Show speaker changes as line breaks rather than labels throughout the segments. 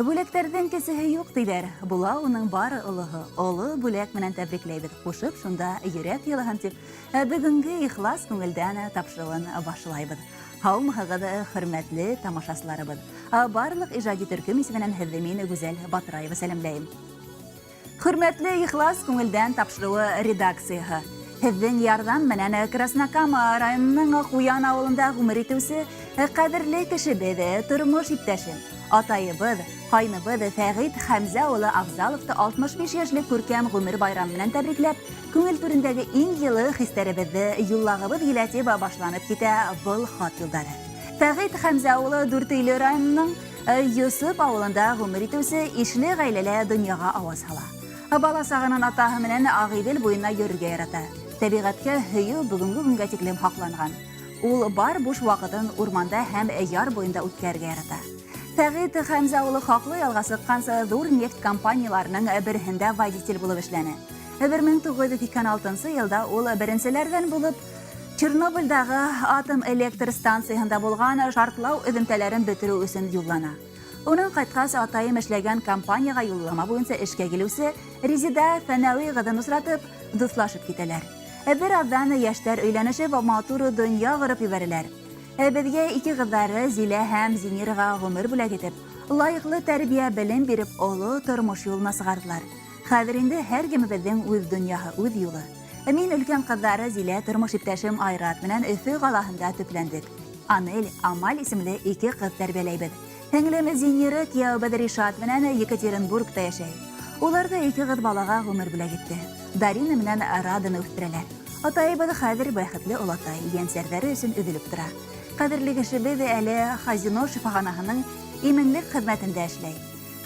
Бүләктәрҙең кесеһе юҡ тиҙәр, була уның бары олоһо. Оло бүләк менән тәбрикләйбеҙ, ҡушып шунда йөрәк йылыһын тип, бөгөнгө ихлас күңелдән тапшырыуын башлайбыҙ. Һаумыһығыҙ, хөрмәтле тамашасыларыбыҙ. Барлыҡ ижади төркөм исеменән һеҙҙе мин, Гүзәл Батраева, сәләмләйем. Хөрмәтле Ихлас күңелдән тапшырыуы редакцияһы. Һеҙҙең ярҙам менән Краснокама районының Ҡуян ауылында ғүмер итеүсе ҡәҙерле кешебеҙ, тормош иптәшем, атайыбыҙ, ҡайныбыҙ Фәғит Хәмзә улы Афзаловты 65 йәшлек күркәм ғүмер байрамы менән тәбрикләп, күңел түрендәге иң йылы хистәребеҙҙе юллағыбыҙ килә тип башланып китә был хат юлдары. Фәғит Хәмзә улы Дүртөйлө районының Йосоп ауылында ғүмер итеүсе ишле ғаиләлә дөньяға ауаз һала. Бала сағынан атаһы менән Ағиҙел буйына йөрөргә ярата. Тәбиғәткә һөйөү бөгөнгө көнгә тиклем һаҡланған. Ул бар буш ваҡытын урманда һәм яр буйында үткәрергә ярата. Фәғит Хәмзә улы хаҡлы ялға сыҡҡансы ҙур нефть компанияларының береһендә водитель булып эшләне. 1986 йылда ул беренселәрҙән булып Чернобыльдағы атом электр станцияһында булған шартлау өҙөмтәләрен бөтөрөү өсөн юллана. Унан ҡайтҡас, атайым эшләгән компанияға юллама буйынса эшкә килеүсе Резида Фәнәүи ҡыҙын осратып, дуҫлашып китәләр. Бер аҙҙан йәштәр өйләнешеп, матур донъя ҡороп ебәрәләр. Беҙгә ике ҡыҙҙары Зилә һәм Зинираға ғүмер бүләк итеп, лайыҡлы тәрбиә, белем биреп, оло тормош юлына сығарҙылар. Хәҙер инде һәр кемебеҙҙең үҙ донъяһы, үҙ юлы. Мин өлкән ҡыҙҙары Зилә тормош иптәшем Айрат менән Өфө ҡалаһында төпләндек. Анель, Амаль исемле ике ҡыҙ тәрбиәләйбеҙ. Һеңлем Зинира кияүебеҙ Ришат менән Екатеринбургта йәшәй. Улар ҙа ике ҡыҙ балаға ғүмер бүләк итте. Дарина менән Раданы үҫтерәләр. Атайыбыҙ хәҙер бәхетле олатай, йәнсәрҙәре өсөн өҙөлөп тора. Ҡәҙерле кешебеҙ әле Хазино шифаханаһының именлек хеҙмәтендә эшләй.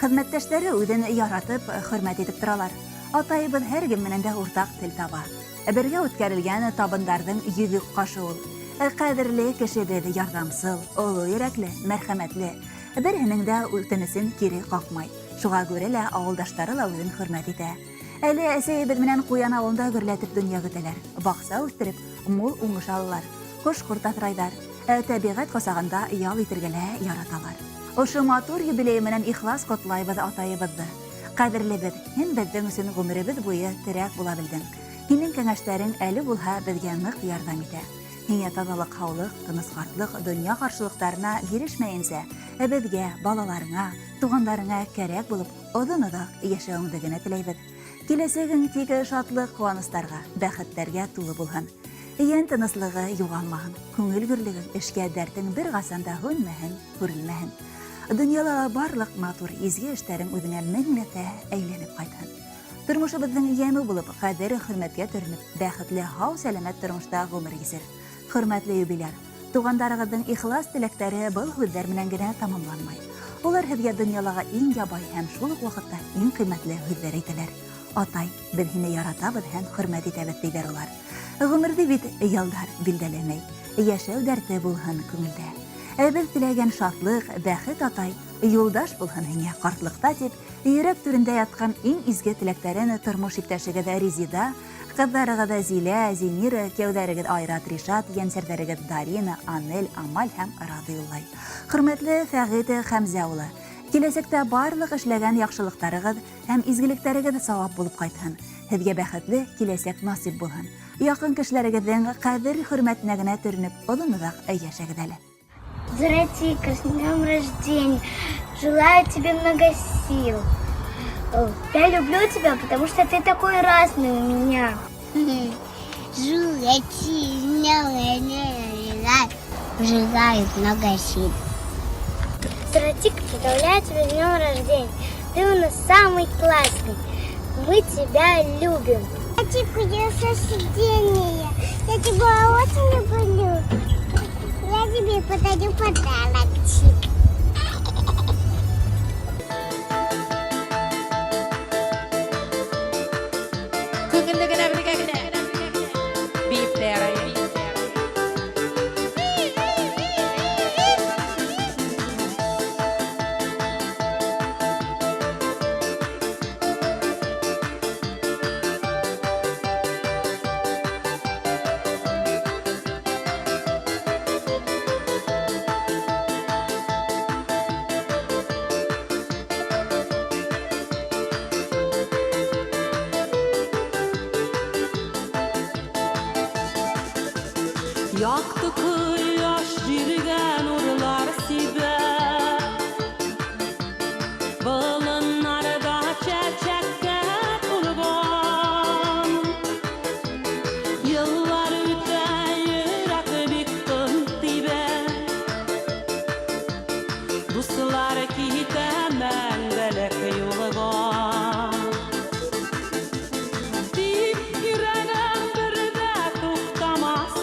Хеҙмәттәштәре үҙен яратып, хөрмәт итеп торалар. Атайыбыҙ һәр кем менән дә уртаҡ тел таба. Бергә үткәрелгән табындарҙың йөҙөк ҡашы ул. Ҡәҙерле кешебеҙ, ярҙамсыл, оло йөрәкле, мәрхәмәтле. Береһенең дә үтенесен кире ҡаҡмай. Шуға күрә лә ауылдаштары ла үҙен хөрмәт итә. Әле әсәйебеҙ менән Ҡуян ауылында гөрләтеп донъя көтәләр. Баҡса үҫтереп, мул уңыш алалар. Ҡош-ҡорт аҫрайҙар. Ә тәбиғәт ҡосағында ял итергә лә яраталар. Ошо матур юбилей менән ихлас ҡотлайбыҙ атайыбыҙҙы. Ҡәҙерлебеҙ, һин беҙҙең өсөн ғүмеребеҙ буйы терәк була белдең. Һинең кәңәштәрең әле булһа беҙгә ныҡ ярҙам итә. Һиңә таҙалыҡ, һаулыҡ, тыныс ҡартлыҡ, донъя ҡаршылыҡтарына бирешмәйенсә, беҙгә, балаларыңа, туғандарыңа кәрәк булып, оҙон-оҙаҡ йәшәүеңде генә теләйбеҙ. Киләсәгең тик шатлык-ҡыуаныстарға, бәхеттәргә тулы булһын. Йән тыныслыгы юғалмаһын, күңел гөрлегең, эшкә дәртең берҡасан да һүнмәһен, һүрелмәһен. Донъяла барлык матур, изге эштәрең үзеңә меңләтә әйләнеп кайтһын. Тормошобоҙҙоң йәме булып, ҡәҙер-хөрмәткә төрөнөп, бәхетле, һау-сәләмәт тормошта ғүмер кисер. Хөрмәтле юбиляр! Туғандарығыҙҙың ихлас теләктәре был һүҙҙәр менән генә тамамланмай. Улар һеҙгә донъялағы иң ябай һәм шул уҡ ваҡытта иң ҡыйммәтле һүҙҙәр әйтәләр. Атай, беҙ һине яратабыҙ һәм хөрмәт итәбеҙ, тиҙәр улар. Ғүмерҙе бит йылдар билдәләмәй. Йәшәү дәрте булһын күңелдә. Ә беҙ теләгән шатлыҡ, бәхет, атай, юлдаш булһын һиңә ҡартлыҡта, тип, йөрәк түрендә ятҡан иң изге теләктәрен тормош иптәшегеҙ Резида, Ҡыҙҙарығыҙ Зилә, Зинира, кияүҙәрегеҙ Айрат, Ришат, йәнсәрҙәрегеҙ Дарина, Анель, Амаль һәм Рада юллай. Хөрмәтле Фәғит Хәмзә улы, киләсәктә барлыҡ эшләгән яҡшылыҡтарығыҙ һәм изгелектәрегеҙ сауап булып ҡайтһын. Һеҙгә бәхетле киләсәк насип булһын. Яҡын кешеләрегеҙҙең ҡәҙер-хөрмәтенә генә төрөнөп оҙон-оҙаҡ йәшәгеҙ әле.
Зуратика, с днем рождения! Желаю тебе много сил. Я люблю тебя, потому что ты такой разный у меня.
Зуратик, с днем рождения! Желаю много сил.
Зуратик, поздравляю тебя с днем рождения. Ты у нас самый классный. Мы тебя любим.
Зуратик, у тебя рождения. Я тебя очень люблю. Я тебе подарю подарок.
Күңелле генә бергә генә биеп тә ярай.
Якты кояш җиргә нурлар сибә. Болыннарда чәчәккә тулган. Еллар үтә, йөрәк бик тын тибә. Дуслар китә мәңгелек юлга. Тик йөрәгем бер дә туктамас.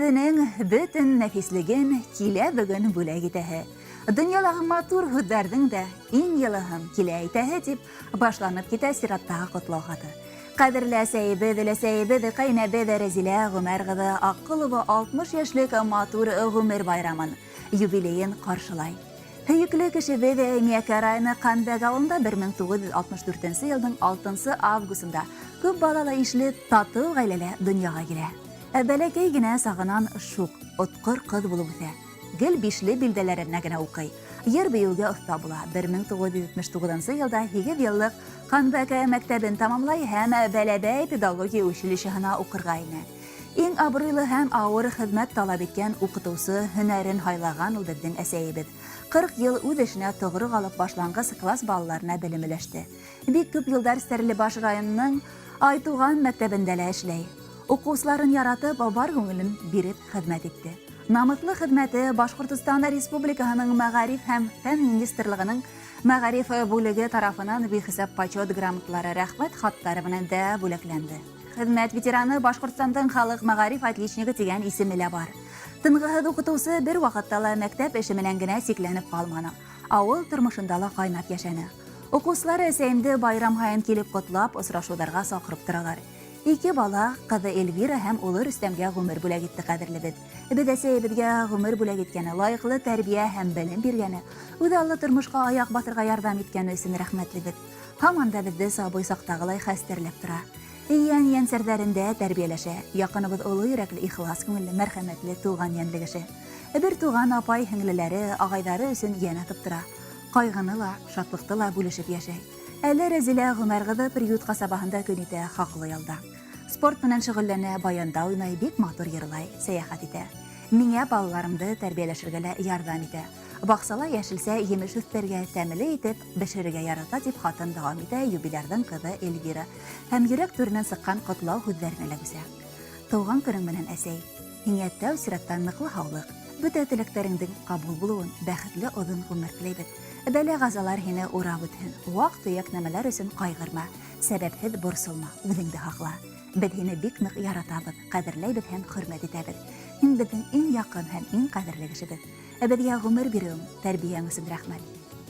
йөҙөнең бөтөн нәфислеген килә бөгөн бүләк итәһе. Донъялағы матур һүҙҙәрҙең дә иң йылыһын килә әйтәһе, тип башланып китә сираттағы ҡотлау хаты. Ҡәҙерле әсәйебеҙ, өләсәйебеҙ, ҡәйнәбеҙ Рәзилә Ғүмәр ҡыҙы Аҡҡолова 60 йәшлек матур ғүмер байрамын, юбилейын ҡаршылай. Һөйөклө кешебеҙ Миәкә районы Ҡанбәк ауылында 1964 йылдың 6 августында күп балалы ишле татыу ғаиләлә донъяға килә. Ә бәләкәй генә сағынан шуҡ, отҡор ҡыҙ булып үҫә. Гел бишле билдәләренә генә уҡый. Йыр бейеүгә оҫта була. 1979 йылда 8 йыллыҡ Ҡанбәк мәктәбен тамамлай һәм Бәләбәй педагогия училищеһына уҡырға инә. Иң абруйлы һәм ауыр хеҙмәт талап иткән уҡытыусы һөнәрен һайлаған ул беҙҙең әсәйебеҙ. 40 йыл үҙ эшенә тоғро ҡалып башланғыс класс балаларына белем өләште. Бик күп йылдар Стәрлебаш районының Айтуған мәктәбендә лә эшләй. Уҡыусыларын яратып, бар күңелен биреп хеҙмәт итте. Намыҫлы хеҙмәте Башҡортостан Республикаһының Мәғариф һәм фән министрлығының мәғариф бүлеге тарафынан бихисап почет грамоталары, рәхмәт хаттары менән дә бүләкләнде. Хеҙмәт ветераны, Башҡортостандың халыҡ мәғариф отличнигы тигән исеме лә бар. Тынғыһыҙ уҡытыусы бер ваҡытта ла мәктәп эше менән генә сикләнеп ҡалманы. Ауыл тормошонда ла ҡайнап йәшәне. Уҡыусылары әсәйемде байрам һайын килеп ҡотлап, осрашыуҙарға саҡырып торалар. Ике бала, ҡыҙы Эльвира һәм улы Рөстәмгә ғүмер бүләк итте ҡәҙерлебеҙ. Беҙ әсәйебеҙгә ғүмер бүләк иткәне, лайыҡлы тәрбиә һәм белем биргәне, үҙаллы тормошҡа аяҡ баҫырға ярҙам иткәне өсөн рәхмәтлебеҙ. Һаман да беҙҙе сабый саҡтағылай хәстәрләп тора. Йән йәнсәрҙәрендә тәрбиәләшә. Яҡыныбыҙ оло йөрәкле, ихлас күңелле, мәрхәмәтле, туған йәнле кеше. Бер туған апай һеңлеләре, ағайҙары өсөн йән атып тора. Ҡайғыны ла, шатлыҡты ла бүлешеп йәшәй. Әле Рәзилә Ғүмәр ҡыҙы Приют ҡасабаһында көн итә, хаҡлы ялда. Спорт менән шөғөлләнә, баянда уйнай, бик матур йырлай, сәйәхәт итә. Миңә балаларымды тәрбиәләшергә лә ярҙам итә. Баҡсала йәшелсә, емеш үҫтерергә, тәмле итеп бешерергә ярата, тип хатын дауам итә юбилярҙың ҡыҙы Эльвира. Һәм йөрәк түренән сыҡҡан ҡотлау һүҙҙәренә лә күсә. Тыуған көнөң менән, әсәй! Һиңә тәү сиратта ныҡлы һаулыҡ, бөтә теләктәреңдең ҡабул булыуын, бәхетле оҙон ғүмер теләйбеҙ. Бәлә-ҡазалар һине урап үтһен, ваҡ-төйәк нәмәләр өсөн ҡайғырма, сәбәпһеҙ борсолма, үҙеңде һаҡла. Беҙ һине бик ныҡ яратабыҙ, ҡәҙерләйбеҙ һәм хөрмәт итәбеҙ. Һин беҙҙең иң яҡын һәм иң ҡәҙерле кешебеҙ. Ә беҙгә ғүмер биреүең, тәрбиәң өсөн рәхмәт.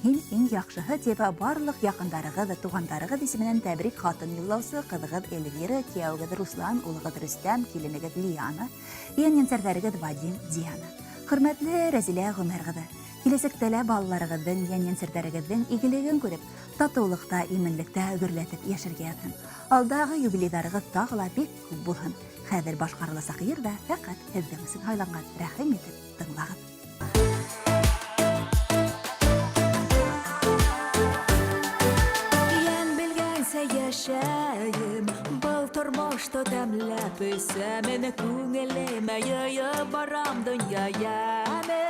Һин иң яҡшыһы, тип барлыҡ яҡындарығыҙ, туғандарығыҙ исеменән тәбрик хатын юллаусы ҡыҙығыҙ Эльвира, кейәүегеҙ Руслан, улығыҙ Рөстәм, киленегеҙ Лиана, йән-йәнсәрҙәрегеҙ Вадим, Диана. Хөрмәтле Рәзилә Ғүмәр ҡыҙы, киләсәктә лә балаларығыҙҙың, йән-йәнсәрҙәрегеҙҙең игелеген күреп, татыулыҡта, именлектә гөрләтеп йәшәргә яҙһын. Алдағы юбилейҙарығыҙ тағы ла бик күп булһын. Хәҙер башҡарыласаҡ йыр ҙа фәҡәт һеҙҙең өсөн һайланған. Рәхим итеп тыңлағыҙ.
Йән белгәнсә йәшәйем, был тормошто тәмләп эсәмен, күңелемә йыйып барам донъя йәмен.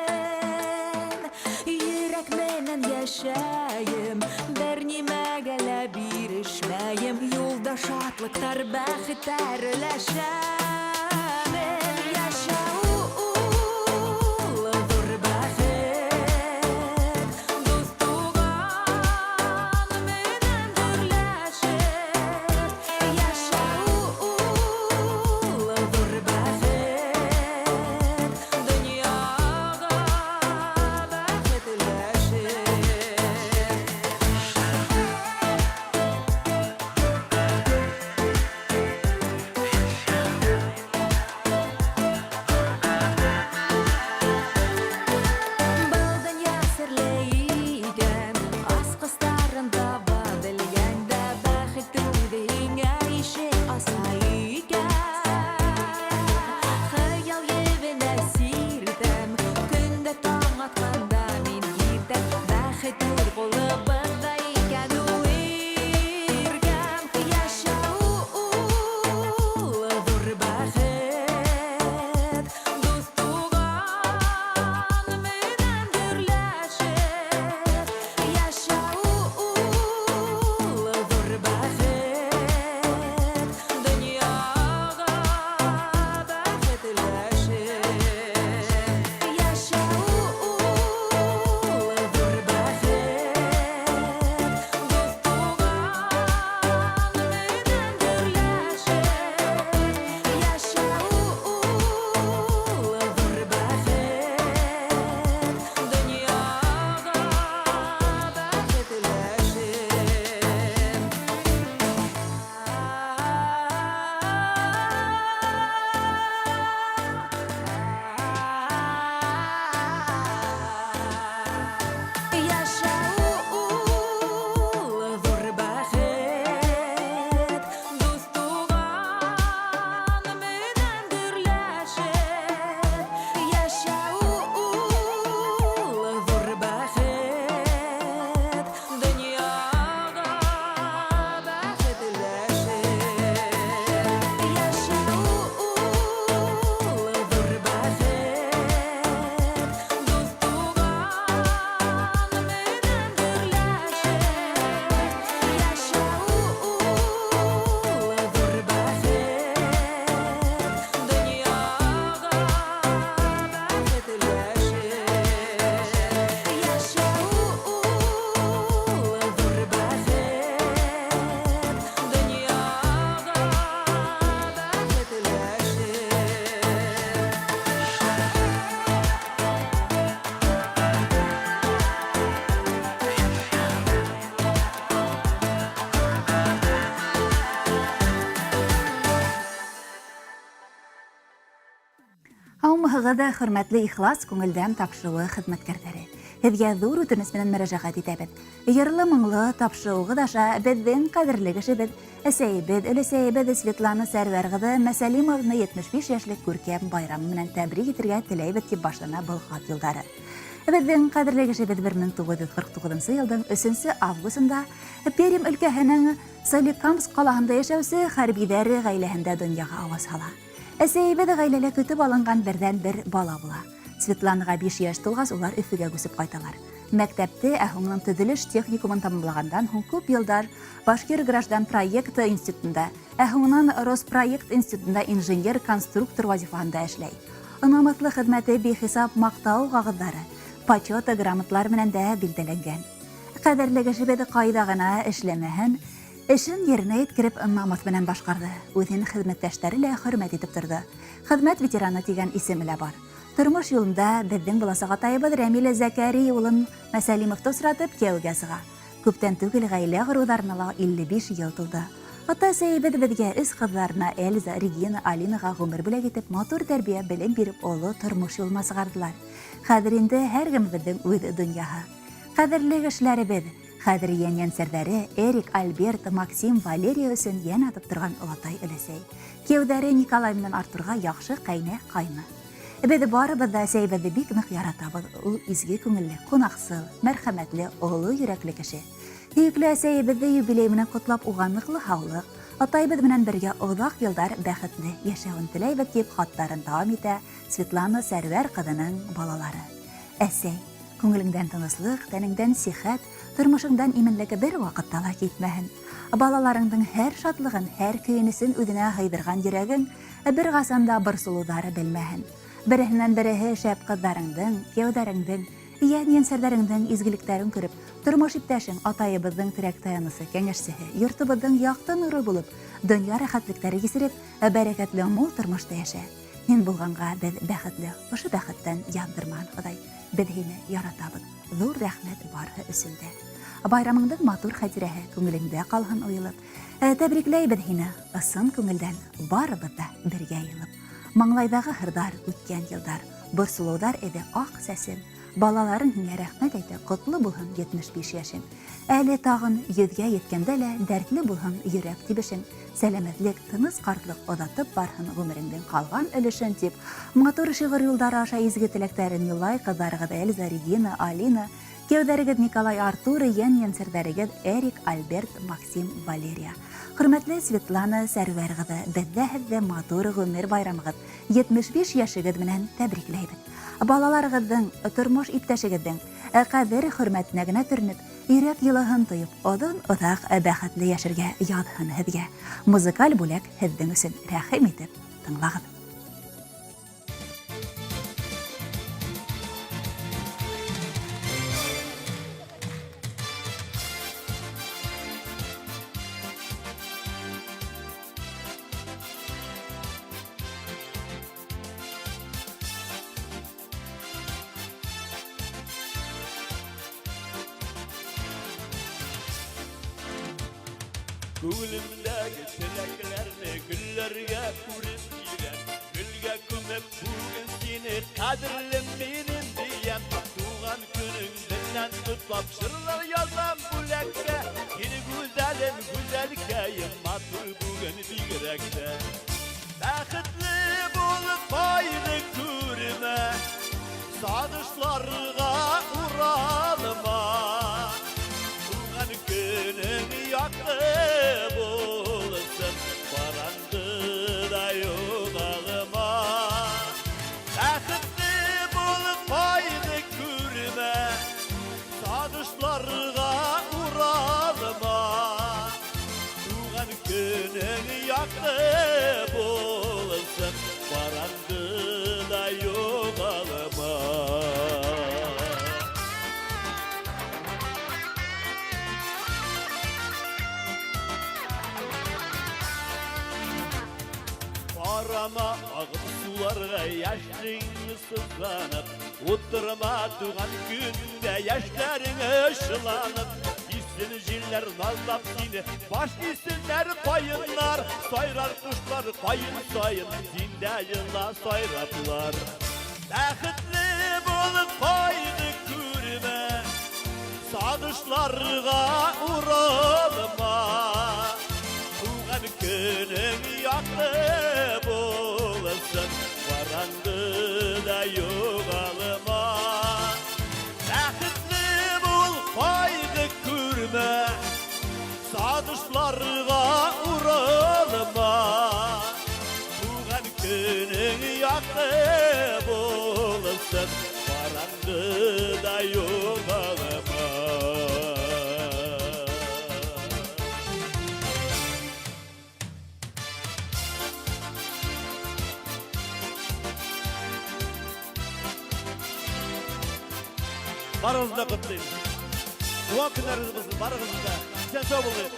Йөрәк менән йәшәйем, бер нимәгә лә бирешмәйем, юлда шатлыҡтар, бәхеттәр өләшәмен. Йәшәү ул ҙур бәхет, дуҫ туған менән гөрләшеп. Йәшәү ул ҙур бәхет, донъяға бәхет өләшеп. Был донъя серле икән, асҡыстарын таба белгәндә бәхет үҙе һиңә ишек аса икән. Хыял ебенә сиртәм, көндә таң атҡанда мин иртән бәхет үҙ ҡулыбыҙҙа икән ул иркәм. Йәшәү ул ҙур бәхет, дуҫ туған менән гөрләшеп. Йәшәү ул ҙур бәхет, донъяға
Һаумыһығыҙ, хөрмәтле Ихлас күңелдән тапшырыуы хеҙмәткәрҙәре. Һеҙгә ҙур үтенес менән мөрәжәғәт итәбеҙ. Йырлы-моңло тапшырыуығыҙ аша беҙҙең ҡәҙерле кешебеҙ, әсәйебеҙ, өләсәйебеҙ Светлана Сәрвәр ҡыҙы Мәсәлимовны 75 йәшлек күркәм байрамы менән тәбрик итергә теләйбеҙ, тип башлана был хат юлдары. Беҙҙең ҡәҙерле кешебеҙ 1949 йылдың 3 августында Пермь өлкәһенең Соликамск ҡалаһында йәшәүсе хәрбиҙәр ғаиләһендә донъяға ауаз һала. Әсәйебеҙ ғаиләлә көтөп алынған берҙән-бер бала була. Светланаға 5 йәш тулғас, улар Өфөгә күсеп ҡайталар. Мәктәпте, ә һуңынан төҙөлөш техникумын тамамлағандан һуң күп йылдар Башкир граждан проекты институтында, ә һуңынан Роспроект институтында инженер-конструктор вазифаһында эшләй. Намыҫлы хеҙмәте бихисап маҡтау ҡағыҙҙары, почета грамоталар менән дә билдәләнгән. Ҡәҙерле кешебеҙ ҡайҙа ғына эшләмәһен, эшен еренә еткереп намыҫ менән башҡарҙы. Үҙен хеҙмәттәштәре лә хөрмәт итеп торҙо. Хеҙмәт ветераны тигән исеме лә бар. Тормош юлында беҙҙең буласаҡ атайыбыҙ Рәмил Зәкәри улын Мәсәлимовты осратып кияүгә сыға. Күптән түгел ғаилә ҡороуҙарына ла 55 йыл тулды. Ата-әсәйебеҙ беҙгә өс ҡыҙҙарына Эльза, Регина, Алинаға ғүмер бүләк итеп, матур тәрбиә, белем биреп, оло тормош юлына сығарҙылар. Хәҙер инде һәр кемебеҙҙең үҙ донъяһы. Ҡәҙерле кешеләребеҙ, хәҙер йән-йәнсәрҙәре Эрик, Альберт, Максим, Валерия өсөн йән атып торған олатай-өләсәй. Кияүҙәре Николай менән Артурға яҡшы ҡәйнә, ҡайны. Беҙ барыбыҙ ҙа әсәйебеҙҙе бик ныҡ яратабыҙ. Ул изге күңелле, ҡунаҡсыл, мәрхәмәтле, оло йөрәкле кеше. Һөйөклө әсәйебеҙҙе юбилей менән ҡотлап, уға ныҡлы һаулыҡ, атайыбыҙ менән бергә оҙаҡ йылдар бәхетле йәшәүен теләйбеҙ, тип хаттарын дауам итә Светлана Сәрвәр ҡыҙының балалары. Әсәй, күңелеңдән тыныслыҡ, тәнеңдән сихәт, тормошоңдан именлек бер ваҡытта ла китмәһен. Балаларыңдың һәр шатлығын, һәр көйөнөсөн үҙенә һыйҙырған йөрәгең бер ҡасан да борсолоуҙары белмәһен. Береһенән береһе шәп ҡыҙҙарыңдың, кейәүҙәреңдең, йән-йәнсәрҙәреңдең изгелектәрен күреп, тормош иптәшең, атайыбыҙҙың терәк таянысы, кәңәшсеһе, йортобоҙҙоң яҡты нуры булып, донъя рәхәтлектәре кисереп, бәрәкәтле мул тормошта йәшә. Һин булғанға беҙ бәхетле, ошо бәхеттән яҙҙырмаһын Хоҙай. Беҙ һине яратабыҙ. Ҙур рәхмәт барыһы өсөн дә. Байрамыңдың матур хәтирәһе күңелеңдә ҡалһын уйылып. Тәбрикләйбеҙ һине ысын күңелдән, барыбыҙ ҙа бергә йыйылып. Маңлайҙағы һырҙар, үткән йылдар, борсолоуҙар эҙе аҡ сәсең. Балаларың һиңә рәхмәт әйтә, ҡотло булһын 75 йәшең. Әле тағын йөҙгә еткәндә лә дәртле булһын йөрәк тибешең. Сәләмәтлек, тыныс ҡартлыҡ оҙатып барһын ғүмереңдең ҡалған өлөшөн, тип матур шиғыр юлдары аша изге теләктәрен юллай ҡыҙҙарығыҙ Эльза, Регина, Алина, кейәүҙәрегеҙ Николай, Артур, йән-йәнсәрҙәрегеҙ Эрик, Альберт, Максим, Валерия. Хөрмәтле Светлана Сәрвәр ҡыҙы, беҙ ҙә һеҙҙе матур ғүмер байрамығыҙ, 75 йәшегеҙ менән тәбрикләйбеҙ. Балаларығыҙҙың, тормош иптәшегеҙҙең ҡәҙер хөрмәтенә генә төрөнөп, йөрәк йылыһын тойоп, оҙон-оҙаҡ бәхетле йәшәргә яҙһын һеҙгә. Музыкаль бүләк һеҙҙең өсөн, рәхим итеп тыңлағыҙ.
Күңелемдәге теләкләрне гөлләргә үреп бирәм. Гөлгә күмеп бүген сине ҡәҙерлем минем диям. Туған көнөң белән котлап җырлар язам бүләккә. Һин гүзәлем, гүзәлкәем, матур бүген бигрәк тә. Бәхетле булып кайгы күрмә, сагышларга уралма. Туган көнең якты булсын, караңгыда югалма. Бәхетле булып кайгы күрмә, сагышларга уралма. Туган көнең якты булсын, караңгыда югалма. Карама агып суларга яшьлегең сызланып, утырма туган көндә яшьләрең ышыланып. Сөйсен җилләр назлап сине, баш исеннәр каеннар, сайрар кошлар каен саен, син дә ела сайраплар. Бәхетле бул, кайгы күрмә, сагышларга уралма. Туган көнең якты булсын, караңгыда югалма. Бәхетле бул, кайгы күрмә, сагышларга уралма. Туган көнең якты булсын, караңгыда югалма. Барыгызны да котлыйм. Туган көннәрегез булсын, барыгызны да. Исән сау булыгыз.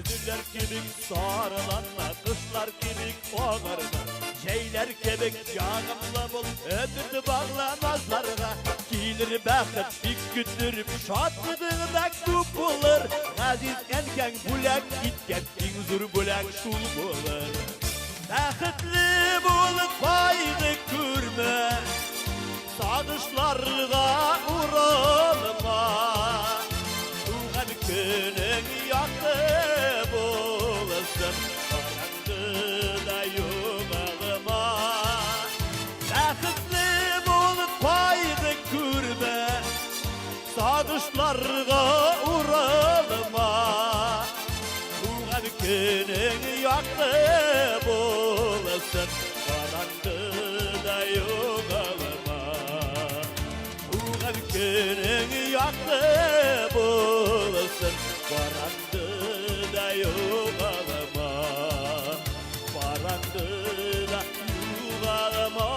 Көзләр кебек сарыланма, кышлар кебек агарма, җәйләр кебек ягымлы бул, өмет багла назларга. Килер бәхет бик көттереп, шатлыгың да күп булыр. Газиз әнкәң бүләк иткән иң зур бүләк шул булыр. Бәхетле булып кайгы күрмә, сагышларга уралма. Туган көнең якты булсын, караңгыда югалма. Бәхетле булып кайгы күрмә, сагышларга уралма. Туган көнең якты булсын, караңгыда югалма. Туган көнең якты булсын, караңгыда югалма. Караңгыда югалма.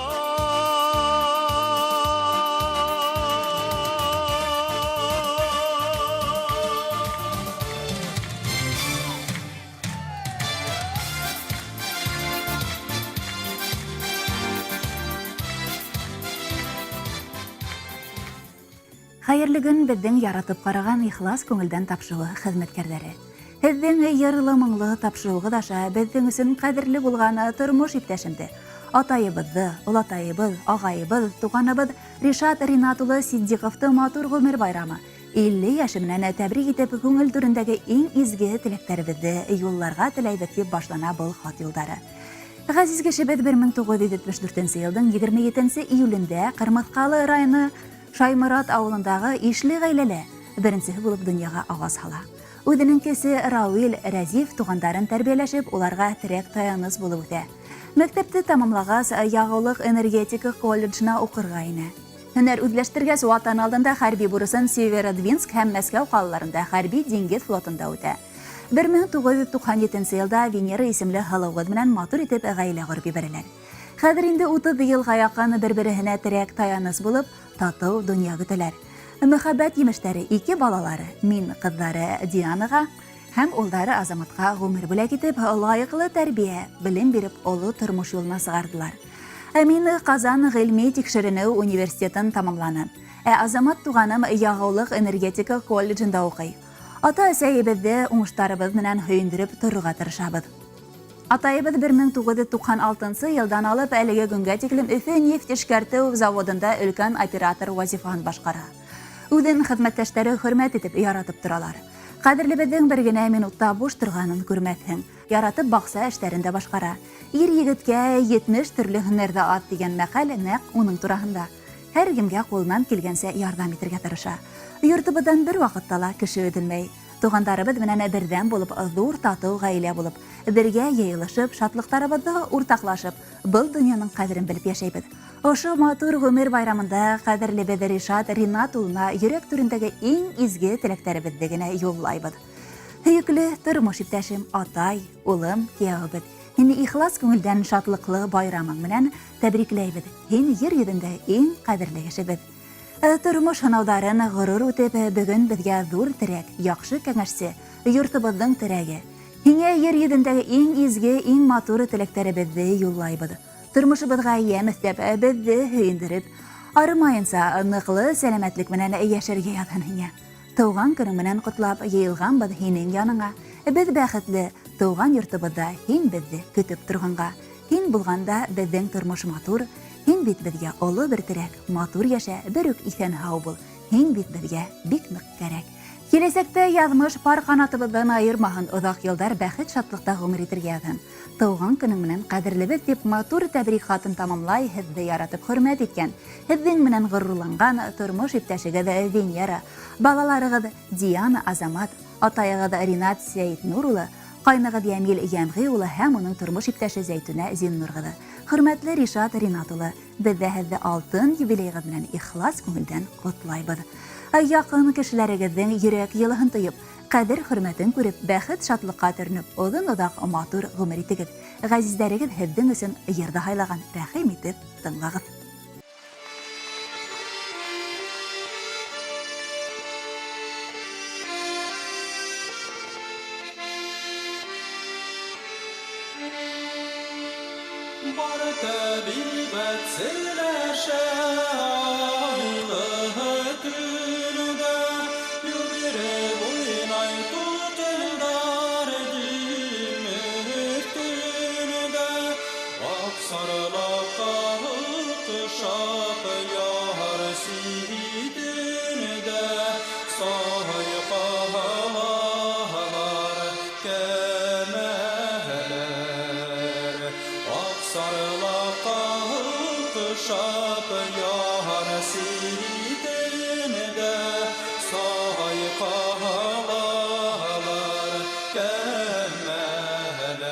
Хәерле көн безнең яратып караган ихлас күңелдән тапшыруы хезмәткәрләре. Һеҙҙең йырлы-моңло тапшырыуығыҙ аша беҙҙең өсөн ҡәҙерле булған тормош иптәшемде, атайыбыҙҙы, олатайыбыҙ, ағайыбыҙ, туғаныбыҙ Ришат Ринат улы Ситдиҡовты матур ғүмер байрамы, 50 йәше менән тәбрик итеп, күңел түрендәге иң изге теләктәребеҙҙе юлларға теләйбеҙ, тип башлана был хат юлдары. Ғәзиз кешебеҙ 1974 йылдың 27 июлендә Ҡырмыҫҡалы районы Шайморат ауылындағы ишле ғаиләлә беренсеһе булып донъяға ауаз һала. Үҙенең кесе Рауил, Рәзиф туғандарын тәрбиәләшеп, уларға терәк-таяныс булып үҫә. Мәктәпте тамамлағас, ягулыҡ энергетика колледжына уҡырға инә. Һөнәр үҙләштергәс, Ватан алдында хәрби бурысын Северодвинск һәм Мәскәү ҡалаларында хәрби диңгеҙ флотында үтә. 1997 йылда Венера исемле һылыу ҡыҙ менән матур итеп ғаилә ҡороп ебәрәләр. Хәҙер инде 30 йылға яҡын бер-береһенә терәк-таяныс булып, татыу донъя көтәләр. Мөхәббәт емештәре ике балалары, мин ҡыҙҙары Дианаға һәм улдары Азаматҡа ғүмер бүләк итеп, лайыҡлы тәрбиә, белем биреп, оло тормош юлына сығарҙылар. Ә мин Ҡазан ғилми тикшеренеү университетын тамамланым. Ә Азамат туғаным ягулыҡ энергетика колледжында уҡый. Ата-әсәйебеҙҙе уңыштарыбыҙ менән һөйөндөрөп торорға тырышабыҙ. Атайыбыҙ 1996 йылдан алып әлеге көнгә тиклем Өфө нефть эшкәртеү заводында өлкән оператор вазифаһын башҡара. Үҙен хеҙмәттәштәре хөрмәт итеп, яратып торалар. Ҡәҙерлебеҙҙең бер генә минутта буш торғанын күрмәҫһең. Яратып баҡса эштәрен дә башҡара. Ир егеткә 70 төрлө һөнәр ҙә аҙ тигән мәҡәл нәҡ уның тураһында. Һәр кемгә ҡулынан килгәнсә ярҙам итергә тырыша. Йортобоҙҙан бер ваҡытта ла кеше өҙөлмәй. Туғандарыбыҙ менән берҙәм булып, ҙур татыу ғаилә булып, бергә йыйылышып, шатлыҡтарыбыҙҙы уртаҡлашып, был донъяның ҡәҙерен белеп йәшәйбеҙ. Ошо матур ғүмер байрамында ҡәҙерлебеҙ Ришат Ринат улына йөрәк түрендәге иң изге теләктәребеҙҙе генә юллайбыҙ. Һөйөклө тормош иптәшем, атай, улым, кейәүебеҙ, һине ихлас күңелдән шатлыҡлы байрамың менән тәбрикләйбеҙ. Һин ер йөҙөндә иң ҡәҙерле кешебеҙ. Тормош һынауҙарын ғорур үтеп, бөгөн беҙгә ҙур терәк, яҡшы кәңәшсе, йортобоҙҙоң терәге. Һиңә ер йөҙөндәге иң изге, иң матур теләктәребеҙҙе юллайбыҙ. Тормошобоҙға йәм өҫтәп, беҙҙе һөйөндөрөп, Арымайынса ныҡлы сәләмәтлек менән йәшәргә яҙһын һиңә. Тыуған көнөң менән ҡотлап йыйылғанбыҙ һинең яныңа. Беҙ бәхетле тыуған йортобоҙҙа һин беҙҙе көтөп торғанға. Һин булғанда беҙҙең тормош матур. Һин бит беҙгә оло бер терәк, матур йәшә, бер үк иҫән-һау бул. Һин бит беҙгә бик ныҡ кәрәк. Киләсәктә яҙмыш пар ҡанатыбыҙҙан айырмаһын, оҙаҡ йылдар бәхет-шатлыҡта ғүмер итергә яҙһын. Тыуған көнөң менән ҡәҙерлебеҙ тип матур тәбрик хатын тамамлай һеҙҙе яратып хөрмәт иткән, һеҙҙең менән ғорурланған тормош иптәшегеҙ Венера, балаларығыҙ Диана, Азамат, атайығыҙ Ринат Сәйетнур улы, ҡайнығыҙ Йәмил Йәмғи улы һәм уның тормош иптәше Зәйтүнә Зиннур ҡыҙы. Хөрмәтле Ришат Ринат улы, беҙ ҙә һеҙҙе алтын юбилейығыҙ менән ихлас күңелдән ҡотлайбыҙ. Яҡын кешеләрегеҙҙең йөрәк йылыһын тойоп, ҡәҙер хөрмәтен күреп, бәхет-шатлыҡҡа төрөнөп, оҙон-оҙаҡ матур ғүмер итегеҙ. Ғәзиздәрегеҙ һеҙҙең өсөн йырҙы һайлаған, рәхим итеп тыңлағыҙ.
Бар тәбиғәт серләшә айлы төндә, йүгереп уйнай тулҡындар диңгеҙ төндә. Аҡсарлаҡҡа оҡшап яр ситендә, сайҡалалар кәмәләр. Аҡсарлаҡҡа оҡшап яр ситендә, сайҡалалар кәмәләр.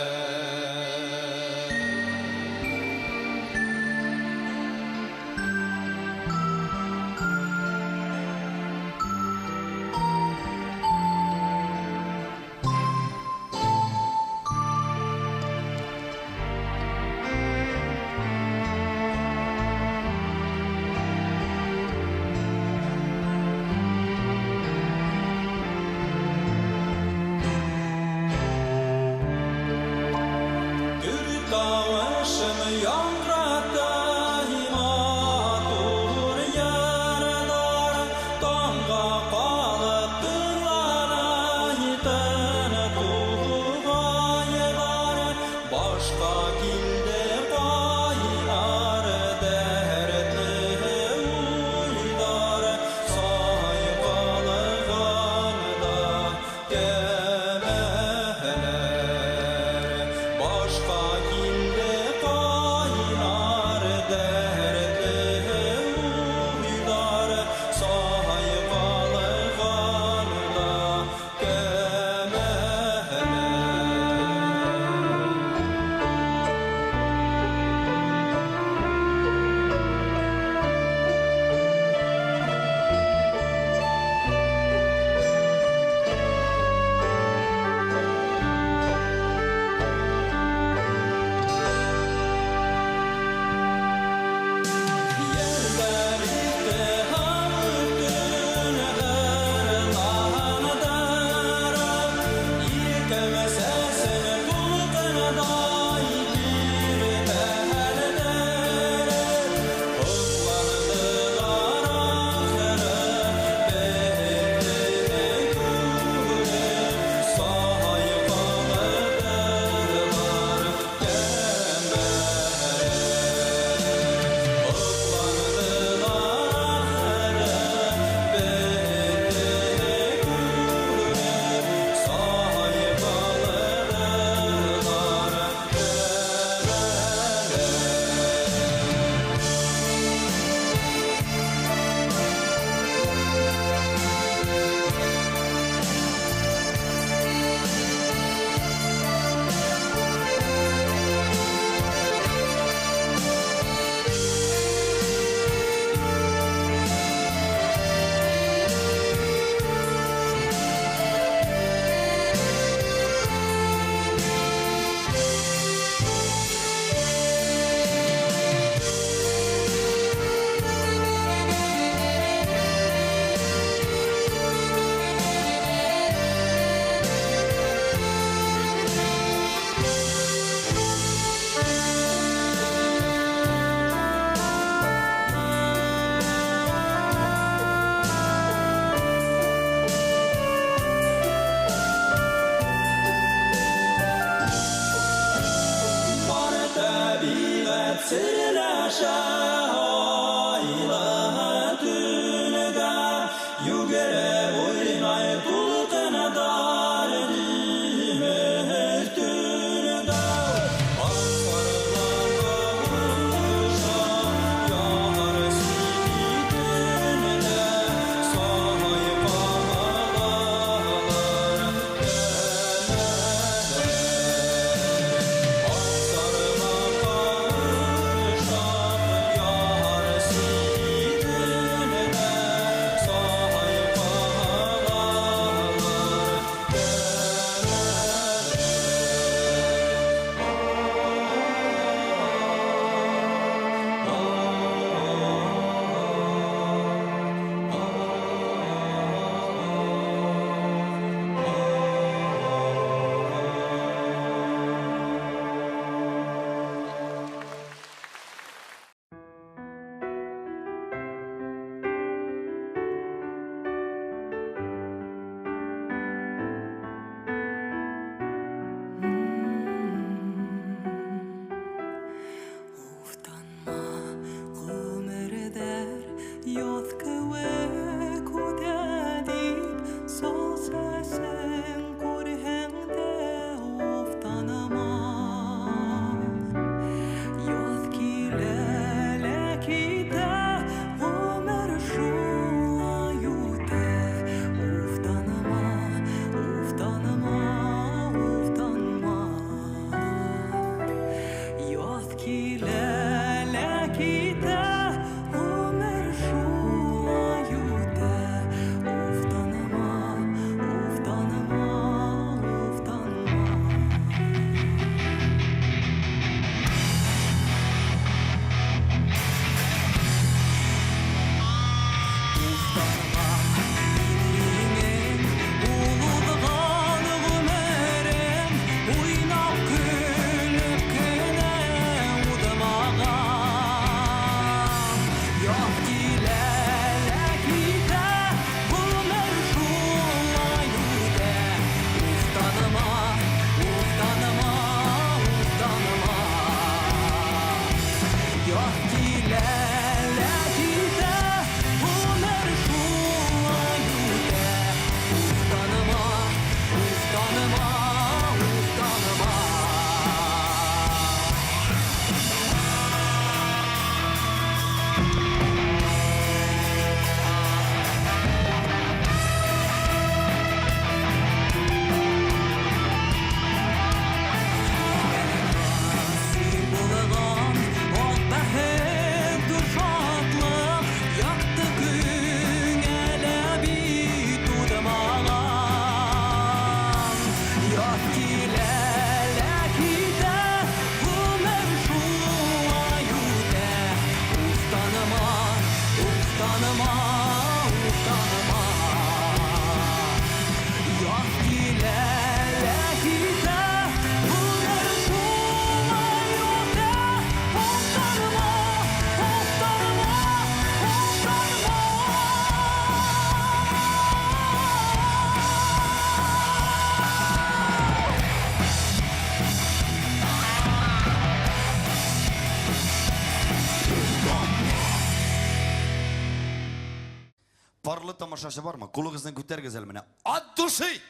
тамашачы бармы? Кулыгызны күтәрегез әле менә. От души!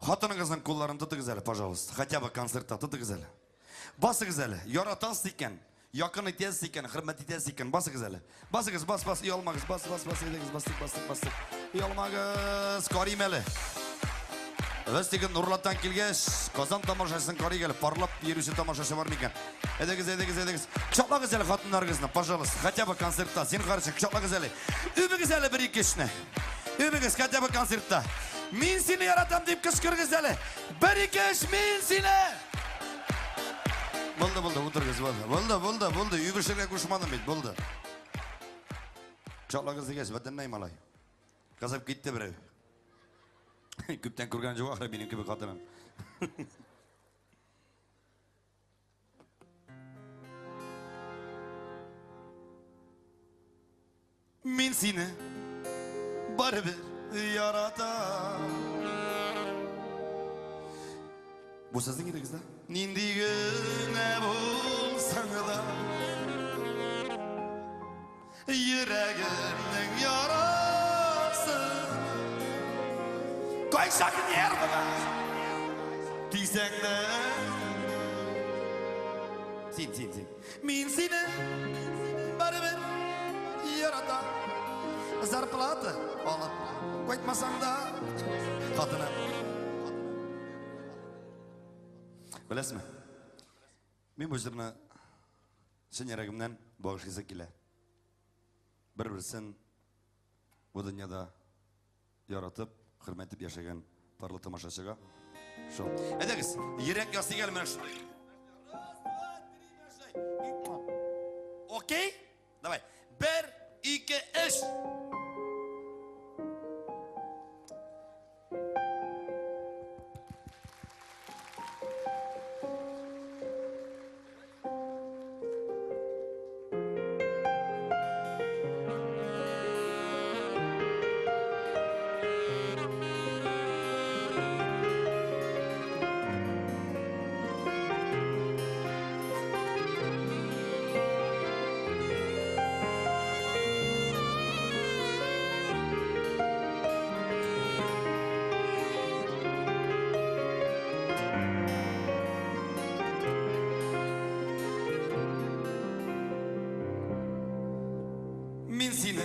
Хатыныгызның кулларын тотыгыз әле, пожалуйста. Хотя бы концертта тотыгыз әле. Басыгыз әле. Яратасыз икән, якын итәсез икән, хөрмәт итәсез икән, басыгыз әле. Басыгыз, бас, бас, оялмагыз, бас, бас, бас, әйдәгез, бастык, бастык, бастык. Оялмагыз, карыйм әле. Без теге Нурлаттан килгәч, Казан тамашасын карыйк әле, парлап йөрүче тамашачы бар микән? Әйдәгез, әйдәгез, әйдәгез. Кочаклагыз әле хатыннарыгызны, пожалуйста, хотя бы концертта. Зинһар өчен кочаклагыз әле. Үбегез әле бер ике өчне. Үбегез хотя бы концертта. Мин сине яратам дип кычкырыгыз әле. Бер ике өч, мин сине! Булды, булды, утырыгыз, булды. Булды, булды, булды. Үбешергә кушмадым бит, булды. Кочаклагыз дигәч, бөтенләй малай. Кызып китте берәү. Күптән күргән юк ахры минем кебек хатыным. Мин сине барыбер яратам. Бу сезнең идегез да? Нинди генә булсаң да, йөрәгемнең ярасы. Кайчак нервыма тисәң дә. Син, син, син. Мин сине барыбер яратам. Зарплата алып кайтмасаң да, хатыным. Беләсезме? Мин бу җырны чын йөрәгемнән багышлыйсы килә. Бер-берсен бу дөньяда яратып, хөрмәт итеп яшәгән парлы тамашачыга. Шул. Әйдәгез, йөрәк ясыйк әле менә шулай. Окей? Давай. Бер, ике, өч. Мин сине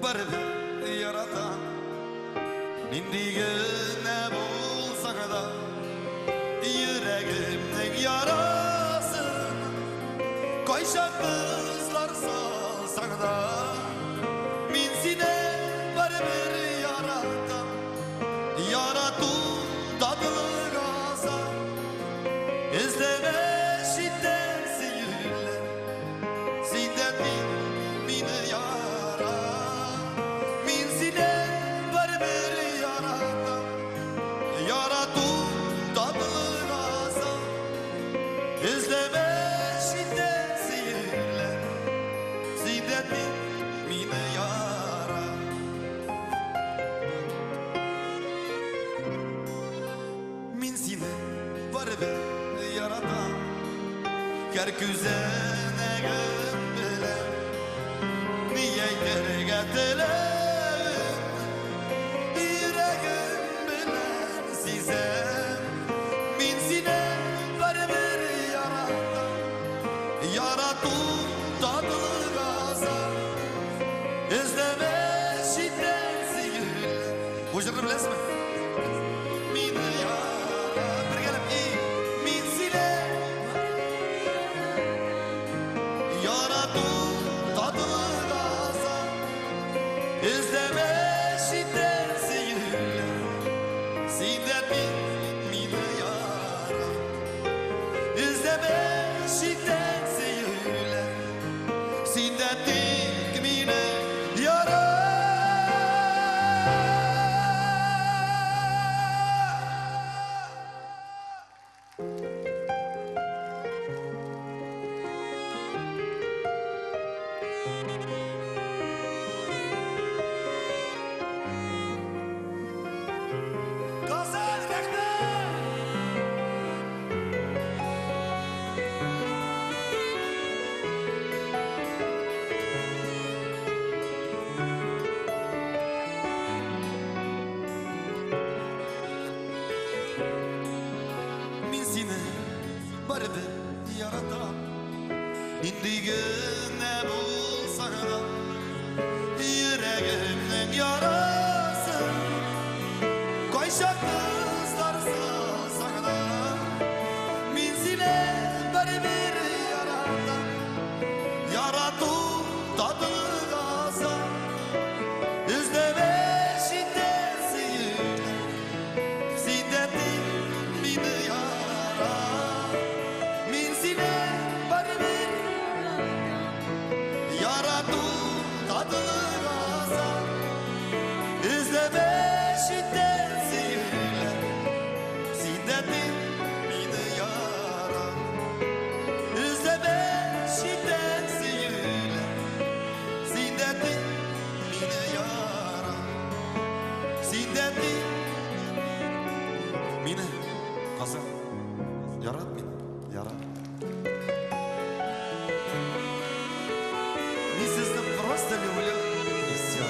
барыбер яратам. Нинди генә булсаң да, йөрәгемнең ярасын кайчак кызлар салсаң да, мин сине барыбер яратам. Ярату татлы газап, эзләмә читтән сөюләр, синдән мин мине ярат. Мин сине барыбер яратам. Ярату татлы газап, эзләмә читтән сөюләр, синдән мин мине ярат. Мин сине барыбер яратам. Һәр күзәнәгем белән ни әйтергә теләвем, йөрәгем белән сизәм. Мин сине барыбер яратам. Ярату татлы газап, эзләмә читтән сөюләр. Бу җырны беләсезме? Мине ярат. Бергәләп, и мин сине ярату татлы газап, эзләмә читтән сөюләр, синдән мин мине ярат. Эзләмә читтән сөюләр, синдән тик мине ярат. Казан, рәхмәт! Барыбер яратам. Нинди генә булсаң да, йөрәгемнең ярасы. Кайчак кызлар салсаң да, мин сине барыбер яратам. Ярату татлы газап, эзләмә читтән сөюне, син дә тик мине ярат. Мин сине барыбер ярату татлы газап, эзләмә читтән сөюне, син дә тик мине ярат. Эзләмә читтән сөюне, син дә тик мине ярат. Син дә тик мине, кызым, ярат мине, ярат. Мин сезне просто люблю, и все.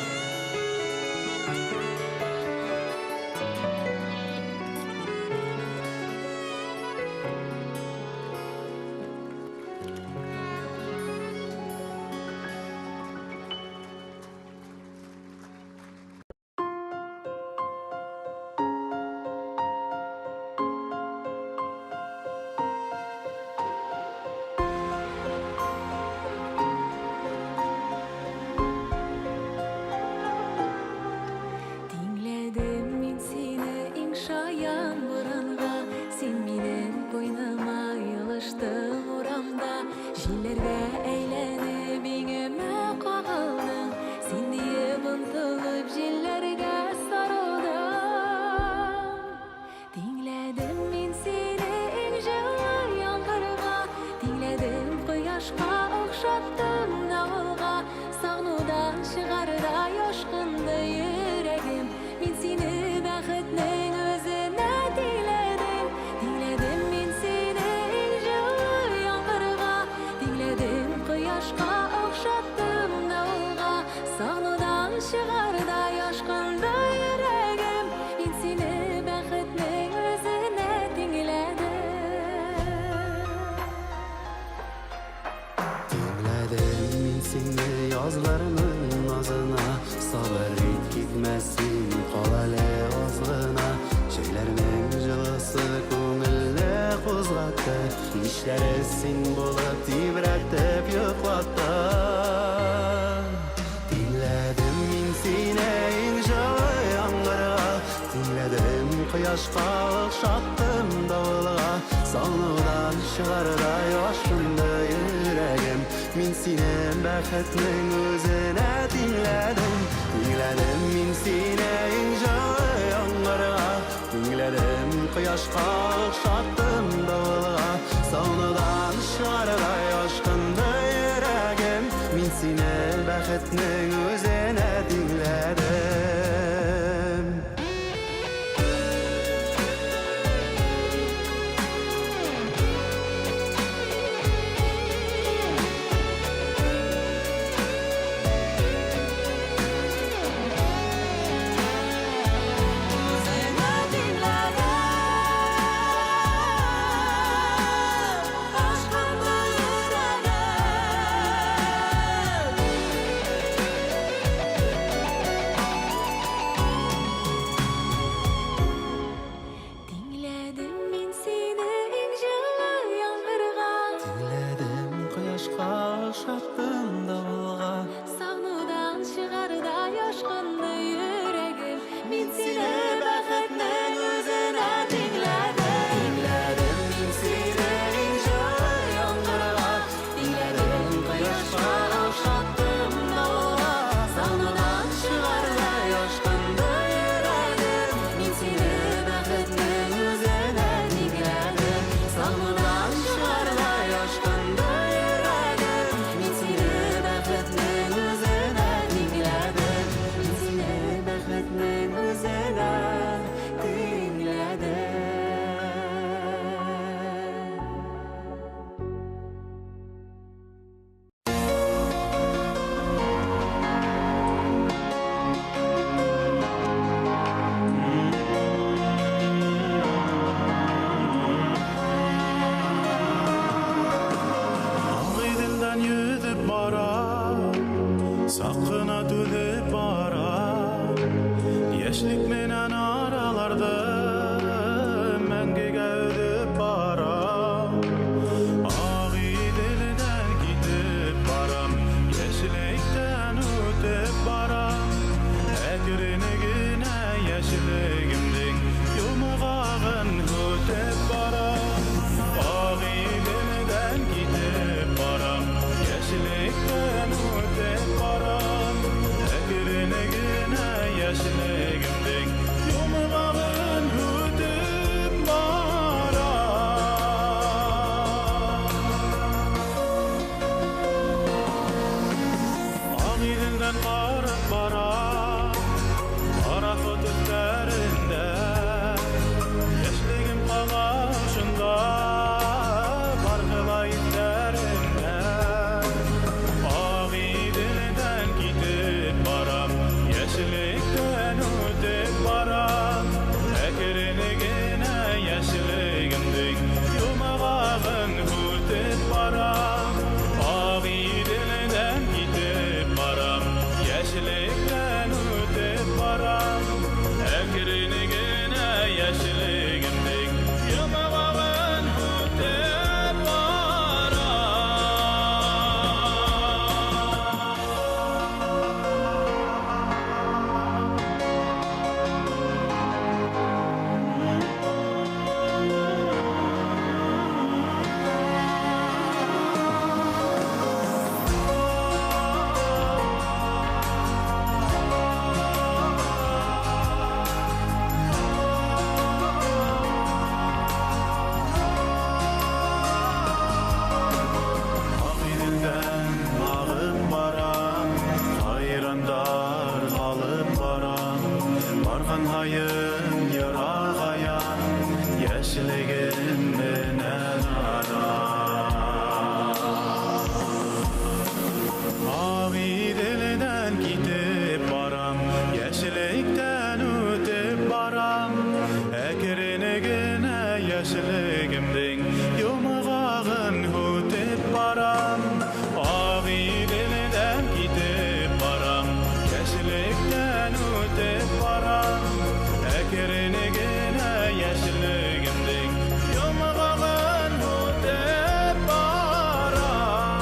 Тиңләдем мин сине иң шаян буранга, Син минем куйныма елыштың урамда, Җилләргә әйләнеп иңемә кагылдың, Син диеп онтылып җилләргә сарылдым. Тиңләдем мин сине иң җылы яңгырга, Тиңләдем кояшка, охшаттым давылга, Сагынудан чыгардай ашкынды йөрәгем, Мин сине бәхетнең үзенә тиңләдем. Тиңләдем мин сине иң җылы яңгырга, Тиңләдем кояшка, охшаттым давылга, Сагынудан чыгардай ашкынды йөрәгем, Мин сине бәхетнең үзенә тиңләдем.
Тиңләдем мин сине язларның назына, Сабыр ит, китмә син, кал әле аз гына. Җәйләрнең җылысы күңелне кузгатты, Кичләре син булып тибрәтеп йоклатты. Тиңләдем мин сине иң җылы яңгырга, Тиңләдем кояшка, охшаттым давылга, Сагынудан чыгардай ашкынды йөрәгем, Мин сине бәхетнең үзенә тиңләдем. Тиңләдем мин сине иң җылы яңгырга, Тиңләдем кояшка, охшаттым давылга, Сагынудан чыгардай ашкынды йөрәгем, Мин сине бәхетнең үзенә тиңләдем.
Үзеңә тиңләдем.
Әкрен генә яшьлегемнең йомгагын һүтеп барам. Агыйделдән китеп барам, яшьлектән үтеп барам. Әкрен генә яшьлегемнең йомгагын һүтеп барам.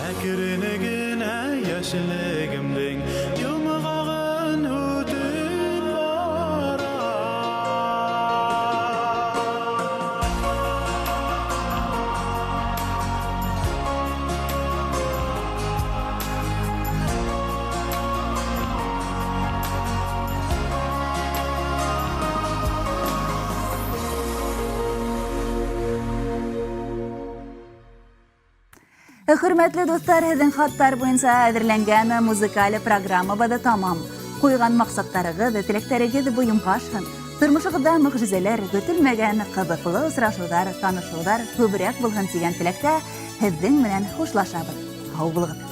Әкрен генә яшьлегемнең йомгагын һүтеп барам.
Хөрмәтле дуҫтар, һеҙҙең хаттар буйынса әҙерләнгән музыкаль программабыҙ тамам. Ҡуйған маҡсаттарығыҙ, теләктәрегеҙ бойомға ашһын. Тормошоғоҙҙа мөғжизәләр, көтөлмәгән ҡыҙыҡлы осрашыуҙар, танышыуҙар күберәк булһын тигән теләктә һеҙҙең менән хушлашабыҙ. Һау булығыҙ!